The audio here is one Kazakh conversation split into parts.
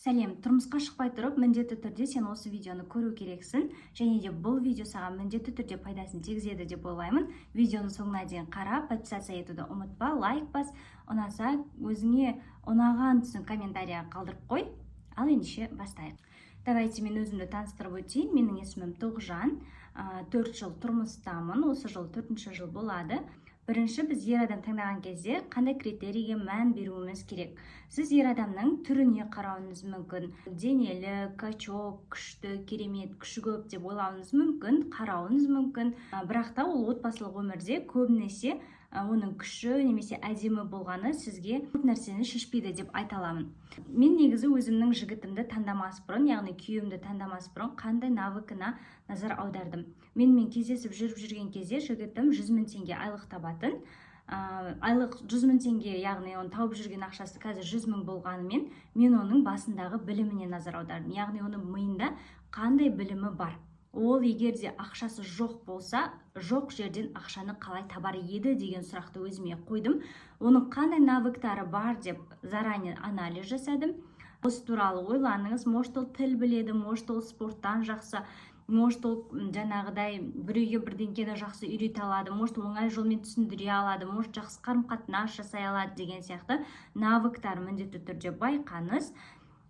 Сәлем! Тұрмысқа шықпай тұрып, міндетті түрде сен осы видеоны көру керексің және де бұл видео саған міндетті түрде пайдасын тигізеді деп ойлаймын. Видеоның соңына дейін қарап, подписаться етуді ұмытпа, лайк бас, ұнаса, өзіңе ұнаған түсін комментарийға қалдырып қой. Ал ендеше бастайық. Давайте мен өзімді таныстырып өтейін. Менің есімім Тоғжан, 4 жыл тұрмыстамын, осы жыл төртінші жыл болады. Бірінші, біз ер адам таңдаған кезде қандай критерийге мән беруіміз керек? Сіз ер адамның түріне қарауыңыз мүмкін: денелі, качок, күшті, керемет, күші көп деп ойлауыңыз мүмкін, қарауыңыз мүмкін. Бірақ та ол отбасылық өмірде көбінесе оның күші немесе әдемі болғаны сізге көп нәрсені шешпейді деп айта аламын. Мен негізі өзімнің жігітімді таңдамас бұрын, яғни күйеуімді таңдамас бұрын, қандай навыкына назар аудардым? Менімен кездесіп жүріп жүрген кезде жігітім 100 мың теңге айлық табатын. Айлық 100 мың теңге, яғни оның тауып жүрген ақшасы қазір 100 мың болғанымен, мен оның басындағы біліміне назар аудардым, яғни оның миында қандай білімі бар. Ол егер де ақшасы жоқ болса, жоқ жерден ақшаны қалай табар еді деген сұрақты өзіме қойдым. Оның қандай навыктары бар деп заранее анализ жасадым. Осы туралы ойланыңыз. Может, ол тіл біледі, может, ол спорттан жақсы, может, ол жаңағыдай біреуге бірдеңкені жақсы үйрете алады, может, оңай жолмен түсіндіре алады, может, жақсы қарым қатынас жасай алады деген сияқты навыктар міндетті түрде байқаңыз.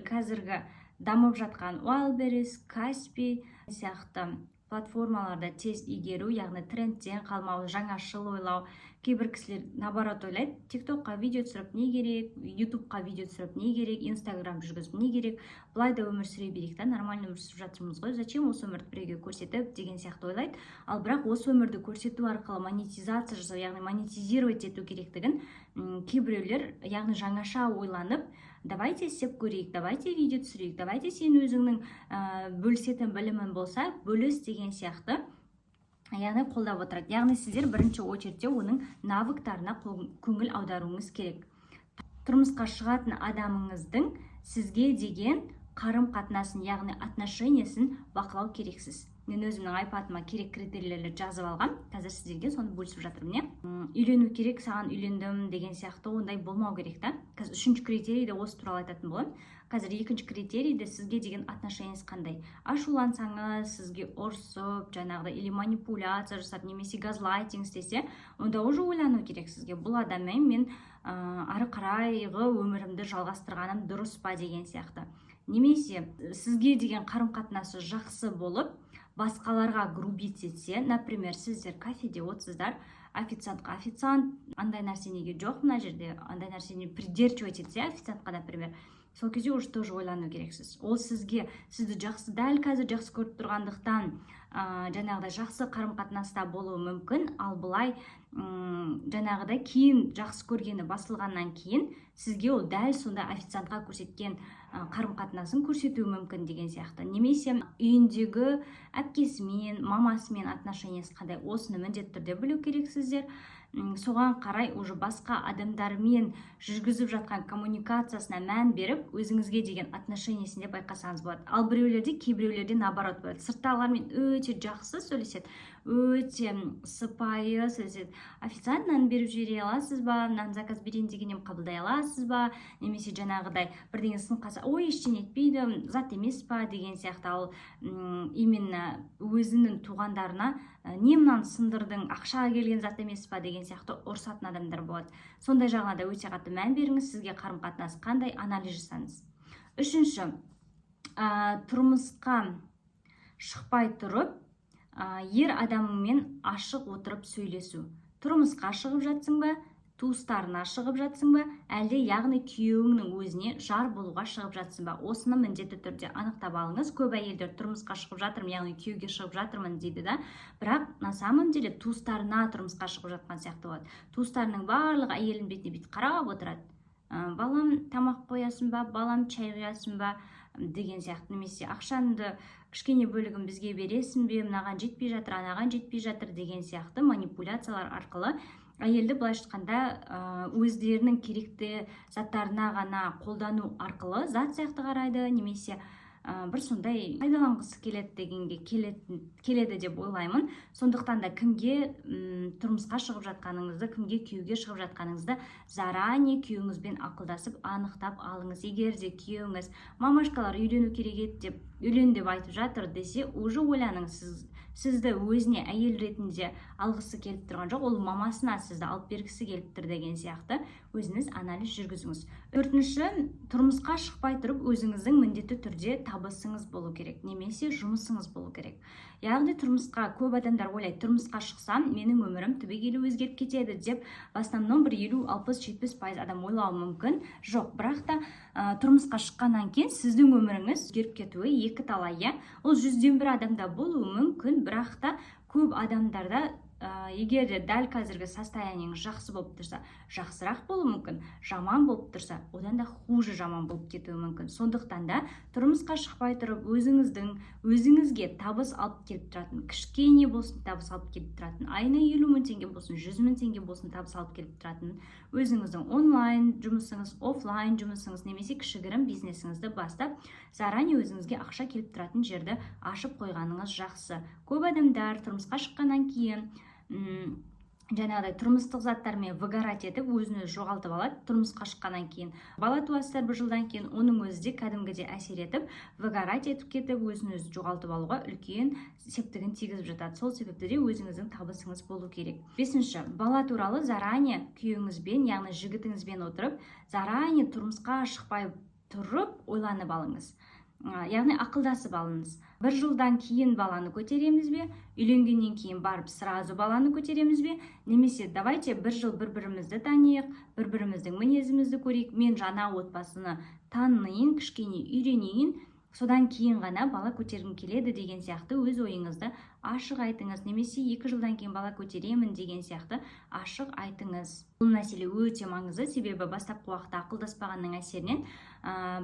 Қазіргі дамып жатқан Wildberries, Каспи сияқты платформаларда тез игеру, яғни трендтен қалмау, жаңашыл ойлау. Кейбір кісілер наоборот ойлайды: «Тиктокқа видео түсіріп не керек, Ютубқа видео түсіріп не керек, Инстаграм жүргізіп не керек? Былай да өмір сүре берейік та, нормально өмір сүріп жатырмыз ғой, зачем осы өмірді біреуге көрсетіп?» деген сияқты ойлайды. Ал бірақ осы өмірді көрсету арқылы монетизация жасау, яғни монетизировать ету керектігін кейбіреулер, яғни жаңаша ойланып, давайте істеп көрейік, давайте видео түсірейік, давайте сен өзіңнің бөлісетін білімің болса, бөліс деген сияқты, яғни қолдап отырады. Яғни сіздер бірінші очередьте оның навыктарына көңіл аударуыңыз керек. Тұрмысқа шығатын адамыңыздың сізге деген қарым қатынасын, яғни отношениесін бақылау керексіз. Мен өзімнің айпадыма керек критерийлерді жазып алғам, қазір сіздерге соны бөлісіп жатырмын, иә. Үйлену керек, саған үйлендім деген сияқты ондай болмау керек та. Қазір үшінші критерийде осы туралы айтатын боламын. Қазір екінші критерийде сізге деген отношениесі қандай. Ашулансаңыз, сізге ұрсып, жаңағыдай, или манипуляция жасап немесе газлайтинг істесе, онда уже ойлану керек сізге: бұл адаммен мен ары қарайғы өмірімді жалғастырғаным дұрыс па деген сияқты. Немесе сізге деген қарым қатынасы жақсы болып, басқаларға грубить етсе. Например, сіздер кафеде отырсыздар, официантқа официант андай нәрсе неге жоқ мына жерде, андай нәрсені придирчивать етсе официантқа, например, сол кезде уже тоже ойлану керексіз. Ол сізге, сізді жақсы, дәл қазір жақсы көріп тұрғандықтан, жаңағыдай жақсы қарым қатынаста болуы мүмкін. Ал былай жаңағыдай кейін жақсы көргені басылғаннан кейін сізге ол дәл сондай официантқа көрсеткен қарым қатынасын көрсетуі мүмкін деген сияқты. Немесе үйіндегі әпкесімен, мамасымен отношениесі қандай, осыны міндетті түрде білу керексіздер. Соған қарай уже басқа адамдармен жүргізіп жатқан коммуникациясына мән беріп, өзіңізге деген отношениесінде байқасаңыз болады. Ал біреулерде, кейбіреулерде наоборот болады: сырттағылармен өте жақсы сөйлеседі, өте сыпайы сөйлеседі. «Официант, нан беріп жібере аласыз ба? Мынаны заказ берейін деген едім, қабылдай аласыз ба?» Немесе жаңағыдай бірдеңе сынып қалса, «Ой, ештеңе етпейді, зат емес па?» деген сияқты. Ал именно өзінің туғандарына «Не, мынаны сындырдың, ақшаға келген зат емес па?» деген сияқты ұрсатын адамдар болады. Сондай жағына да өте қатты мән беріңіз. Сізге қарым қатынас қандай, анализ жасаңыз. Үшінші, тұрмысқа шықпай тұрып, ер адамыңмен ашық отырып сөйлесу. Тұрмысқа шығып жатсың ба, туыстарына шығып жатсың ба, әлде, яғни күйеуіңнің өзіне жар болуға шығып жатсың ба, осыны міндетті түрде анықтап алыңыз. Көп әйелдер «Тұрмысқа шығып жатырмын, яғни күйеуге шығып жатырмын» дейді да, бірақ на самом деле туыстарына тұрмысқа шығып жатқан сияқты болады. Туыстарының барлығы әйелінің бетіне бүйтіп қарап отырады: «Балам, тамақ қоясың ба? Балам, чай құясың ба?» деген сияқты. Немесе «Ақшаңды кішкене бөлігін бізге бересің бе? Мынаған жетпей жатыр, анаған жетпей жатыр» деген сияқты манипуляциялар арқылы әйелді, былайша айтқанда, өздерінің керекті заттарына ғана қолдану арқылы зат сияқты қарайды немесе бір сондай пайдаланғысы келеді дегенге келеді деп ойлаймын. Сондықтан да кімге тұрмысқа шығып жатқаныңызды, кімге күйеуге шығып жатқаныңызды заранее күйеуіңізбен ақылдасып, анықтап алыңыз. Егер де күйеуіңіз «мамашкалар үйлену керек еді деп, үйлен деп айтып жатыр» десе, уже ойланыңыз: сізді өзіне әйел ретінде алғысы келіп тұрған жоқ, ол мамасына сізді алып бергісі келіп тұр деген сияқты өзіңіз анализ жүргізіңіз. Төртінші, тұрмысқа шықпай тұрып өзіңіздің міндетті түрде табысыңыз болу керек немесе жұмысыңыз болу керек. Яғни тұрмысқа, көп адамдар ойлайды, тұрмысқа шықсам, менің өмірім түбегейлі өзгеріп кетеді деп. В основном бір 50, 60, 70% адам ойлауы мүмкін. Жоқ, бірақ та тұрмысқа шыққаннан кейін сіздің өміріңіз өзгеріп кетуі екі талай, иә. Ол 1%-ден 1 адамда болуы мүмкін, бірақ та көп адамдарда егер де дәл қазіргі состояниеңіз жақсы болып тұрса, жақсырақ болуы мүмкін, жаман болып тұрса, одан да хуже, жаман болып кетуі мүмкін. Сондықтан да тұрмысқа шықпай тұрып өзіңіздің, өзіңізге табыс алып келіп тұратын, кішкене болсын табыс алып келіп тұратын, айына 50 000 теңге болсын, 100 000 теңге болсын табыс алып келіп тұратын өзіңіздің онлайн жұмысыңыз, офлайн жұмысыңыз немесе кішігірім бизнесіңізді бастап, заранее өзіңізге ақша келіп тұратын жерді ашып қойғаныңыз жақсы. Көп адамдар тұрмысқа шыққаннан кейін жаңағыдай тұрмыстық заттармен выгорать етіп, өзін өзі жоғалтып алады. Тұрмысқа шыққаннан кейін бала туасыздар бір жылдан кейін, оның өзі де кәдімгідей әсер етіп, выгорать етіп кетіп, өзін өзі жоғалтып алуға үлкен септігін тигізіп жатады. Сол себепті де өзіңіздің табысыңыз болу керек. Бесінші, бала туралы заранее күйеуіңізбен, яғни жігітіңізбен отырып, заранее тұрмысқа шықпай тұрып ойланып алыңыз, яғни ақылдасып алыңыз: бір жылдан кейін баланы көтереміз бе, үйленгеннен кейін барып сразу баланы көтереміз бе, немесе давайте бір жыл бір бірімізді таниық, бір біріміздің мінезімізді көрейік, мен жаңа отбасыны таниын, кішкене үйренейін, содан кейін ғана бала көтергім келеді деген сияқты өз ойыңызды ашық айтыңыз. Немесе 2 жылдан кейін бала көтеремін деген сияқты ашық айтыңыз. Бұл мәселе өте маңызды, себебі бастапқы уақытта ақылдаспағанның әсерінен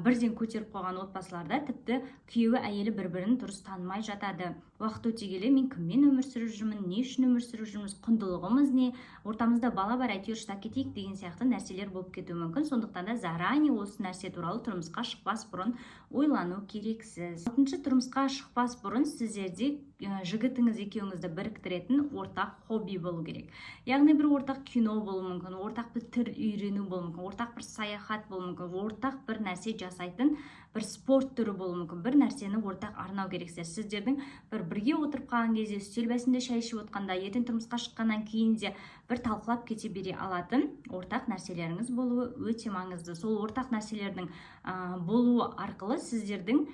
бірден көтеріп қойған отбасыларда тіпті күйеуі, әйелі бір бірін дұрыс танымай жатады. Уақыт өте келе мен кіммен өмір сүріп жүрмін, не үшін өмір сүріп жүрміз, құндылығымыз не, ортамызда бала бар, әйтеуір шыдап кетейік деген сияқты нәрселер болып кетуі мүмкін. Сондықтан да заранее осы нәрсе туралы тұрмысқа шықпас бұрын ойлану керексіз. Алтыншы, тұрмысқа шықпас бұрын сіздерде жігітіңіз екеуіңізді біріктіретін ортақ хобби болу керек. Яғни бір ортақ кино болуы мүмкін, ортақ бір тіл үйрену болуы мүмкін, ортақ бір саяхат болуы мүмкін, ортақ бір нәрсе жасайтын бір спорт түрі болуы мүмкін. Бір нәрсені ортақ арнау керексіздер. Сіздердің бір бірге отырып қалған кезде, үстел басында шай ішіп отқанда, ертең тұрмысқа шыққаннан кейін де бір талқылап кете бере алатын ортақ нәрселеріңіз болуы өте маңызды. Сол ортақ нәрселердің болуы арқылы сіздердің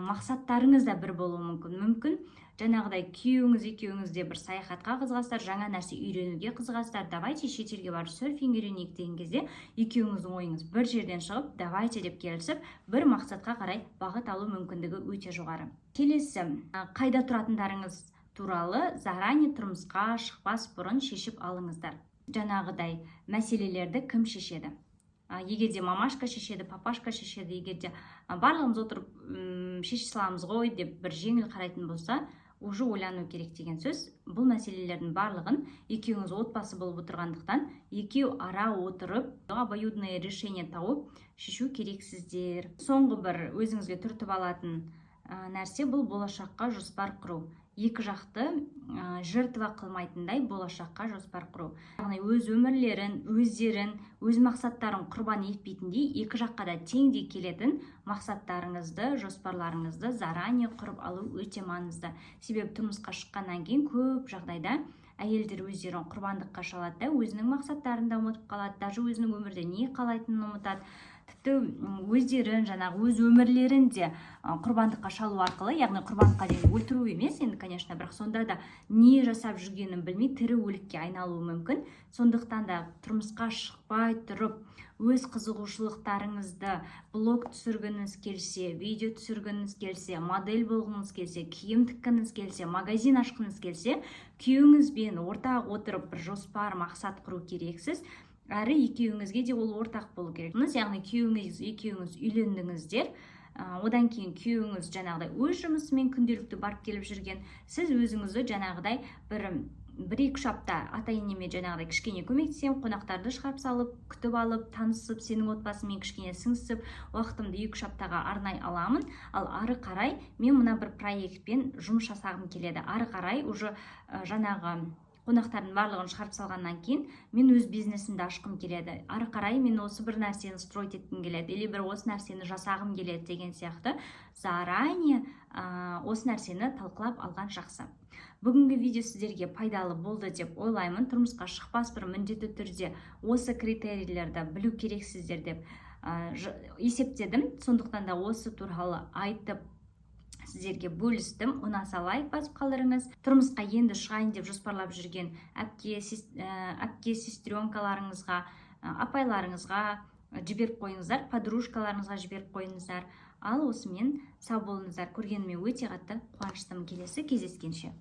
мақсаттарыңыз да бір болуы мүмкін. Мүмкін, жаңағыдай күйеуіңіз екеуіңіз де бір саяхатқа қызығасыздар, жаңа нәрсе үйренуге қызығасыздар. «Давайте шетелге барып серфинг үйренейік» деген кезде екеуіңіздің ойыңыз бір жерден шығып, «давайте» деп келісіп, бір мақсатқа қарай бағыт алу мүмкіндігі өте жоғары. Келесі, қайда тұратындарыңыз туралы заранее тұрмысқа шықпас бұрын шешіп алыңыздар. Жаңағыдай мәселелерді кім шешеді? Егер де мамашка шешеді, папашка шешеді, егер де барлығымыз отырып шеше саламыз ғой деп бір жеңіл қарайтын болса, уже ойлану керек деген сөз. Бұл мәселелердің барлығын екеуіңіз отбасы болып отырғандықтан, екеу ара отырып, обоюдное решение тауып шешу керексіздер. Соңғы бір өзіңізге түртіп алатын нәрсе — бұл болашаққа жоспар құру. Екі жақты жертва қылмайтындай болашаққа жоспар құру, яғни өз өмірлерін, өздерін, өз мақсаттарын құрбан етпейтіндей, екі жаққа да теңдей келетін мақсаттарыңызды, жоспарларыңызды заранее құрып алу өте маңызды. Себебі тұрмысқа шыққаннан кейін көп жағдайда әйелдер өздерін құрбандыққа шалады да, өзінің мақсаттарын да ұмытып қалады, даже өзінің өмірде не қалайтынын ұмытады. Тіпті өздерін, жаңағы өз өмірлерін де құрбандыққа шалу арқылы, яғни құрбандыққа деген өлтіру емес енді, конечно, бірақ сонда да не жасап жүргенін білмей, тірі өлікке айналуы мүмкін. Сондықтан да тұрмысқа шықпай тұрып өз қызығушылықтарыңызды, блог түсіргіңіз келсе, видео түсіргіңіз келсе, модель болғыңыз келсе, киім тіккіңіз келсе, магазин ашқыңыз келсе, күйеуіңізбен ортақ отырып бір жоспар, мақсат құру керексіз. Әрі екеуіңізге де ол ортақ болу керек. Яғни күйеуіңіз екеуіңіз үйлендіңіздер, одан кейін күйеуіңіз жаңағыдай өз жұмысымен күнделікті барып келіп жүрген, сіз өзіңізді жаңағыдай бір 1-2-3 апта ата енеме жаңағыдай кішкене көмектесемін, қонақтарды шығарып салып, күтіп алып, танысып, сенің отбасыңмен кішкене сіңісіп, уақытымды 2-3 аптаға арнай аламын. Ал ары қарай мен мына бір проектпен жұмыс жасағым келеді. Ары қарай уже жаңағы қонақтардың барлығын шығарып салғаннан кейін мен өз бизнесімді ашқым келеді, ары қарай мен осы бір нәрсені строить еткім келеді или бір осы нәрсені жасағым келеді деген сияқты заранее осы нәрсені талқылап алған жақсы. Бүгінгі видео сіздерге пайдалы болды деп ойлаймын. Тұрмысқа шықпас бұрын міндетті түрде осы критерийлерді білу керексіздер деп есептедім. Сондықтан да осы туралы айтып, сіздерге бөлістім. Ұнаса, лайк басып қалдырыңыз. Тұрмысқа енді шығайын деп жоспарлап жүрген әпке, әпке, сестренкаларыңызға, апайларыңызға жіберіп қойыңыздар, подружкаларыңызға жіберіп қойыңыздар. Ал осымен сау болыңыздар. Көргеніме өте қатты қуаныштымын. Келесі кездескенше!